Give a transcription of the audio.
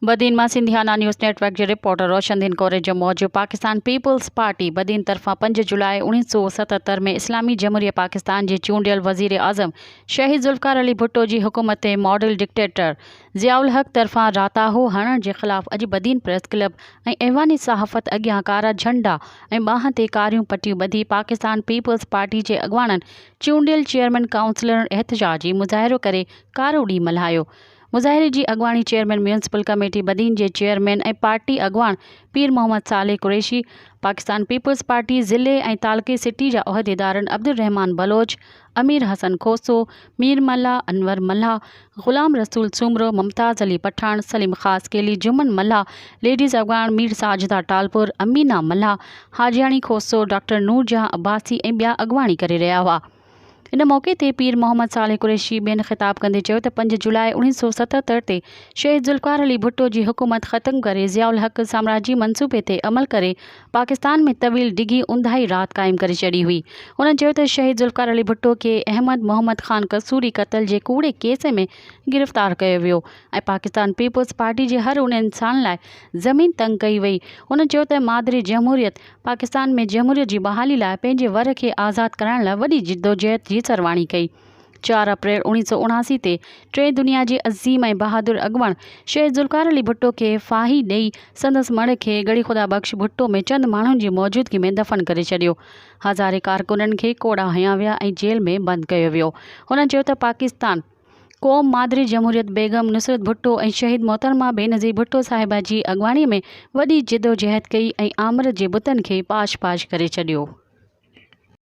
بدين مان Sindhiana news net work جي reporter روشن دين ڪوريجو موجب پاڪستان پيپلز پارٽي بدين طرفان پنج جولاء 1977 ۾ اسلامي جمهوريه پاڪستان جي چونڊيل وزير اعظم شهيد ذوالفقار علي ڀٽو جي حڪومت تي ماڊل ڊڪٽيٽر ضياء الحق طرفان راتاهو هڻڻ جي خلاف اڄ بدين پريس ڪلب ۽ ايوان صحافت اڳيان ڪارا جهنڊا ۽ ٻانهن تي ڪاريون پٽيون ٻڌي پاڪستان پيپلز پارٽي جي اڳواڻن چونڊيل چيئرمين ڪائونسلرن احتجاجي مظاهرو ڪري ڪارو ڏينهن ملهايو. مظاهري جي اڳواڻي چيئرمين ميونسپل ڪميٽي بدين جي چيئرمين ۽ پارٽي اڳواڻ پير محمد صالح قريشي، پاڪستان پيپلز پارٽي ضلعي ۽ تعلقي سٽي جا عهديدارن عبدالرحمان بلوچ، امير حسن کوسو، مير ملاح، انور ملاح، غلام رسول سومرو، ممتاز علي پٺاڻ، سليم خاصخيلي، جمن ملاح، ليڊيز اڳواڻ مير ساجده ٽالپر، امينه ملاح، حاجياڻي کوسو، ڊاڪٽر نور جهان عباسي ۽ ٻيا اڳواڻي ڪري رهيا هئا. ان موقعي تي پير محمد صالح قريشي ٻين خطاب ڪندي چيو ته پنج جولاء 1977 تي شهيد ذوالفقار علي ڀٽو جي حڪومت ختم ڪري ضياء الحق سامراجي منصوبي تي عمل ڪري پاڪستان ۾ طويل ڊگهي اونداهي رات قائم ڪري ڇڏي هئي. هنن چيو ته شهيد ذوالفقار علي ڀٽو کي احمد محمد خان قصوري قتل جي ڪوڙي ڪيس ۾ گرفتار ڪيو ويو ۽ پاڪستان پيپلز پارٽي جي هر ان انسان لاء زمين تنگ ڪئي وئي. هنن چيو ته مادري جمهوريت پاڪستان ۾ جمهوريت جي بحالي لاء پنهنجي ور کي آزاد ڪرائڻ لاء وڏي جدوجهد جي سرواڻي ڪئي. چار اپريل 1979 تي ٽئين دنيا جي عظيم ۽ بهادر اڳواڻ شهيد ذوالفقار علي ڀٽو کي ڦاهي ڏئي سندس مڙهه کي ڳڙهي خدا بخش ڀٽو ۾ چند ماڻهن جي موجودگي ۾ دفن ڪري ڇڏيو. هزارين ڪارڪنن کي ڪوڙا هنيا ويا ۽ جيل ۾ بند ڪيو ويو. هن چيو ته پاڪستان قوم مادري جمهوريت بيگم نصرت ڀٽو ۽ شهيد محترمه بينظير ڀٽو صاحبه جي اڳواڻي ۾ وڏي جدوجهد ڪئي ۽ آمريت جي بتن کي پاش پاش ڪري ڇڏيو.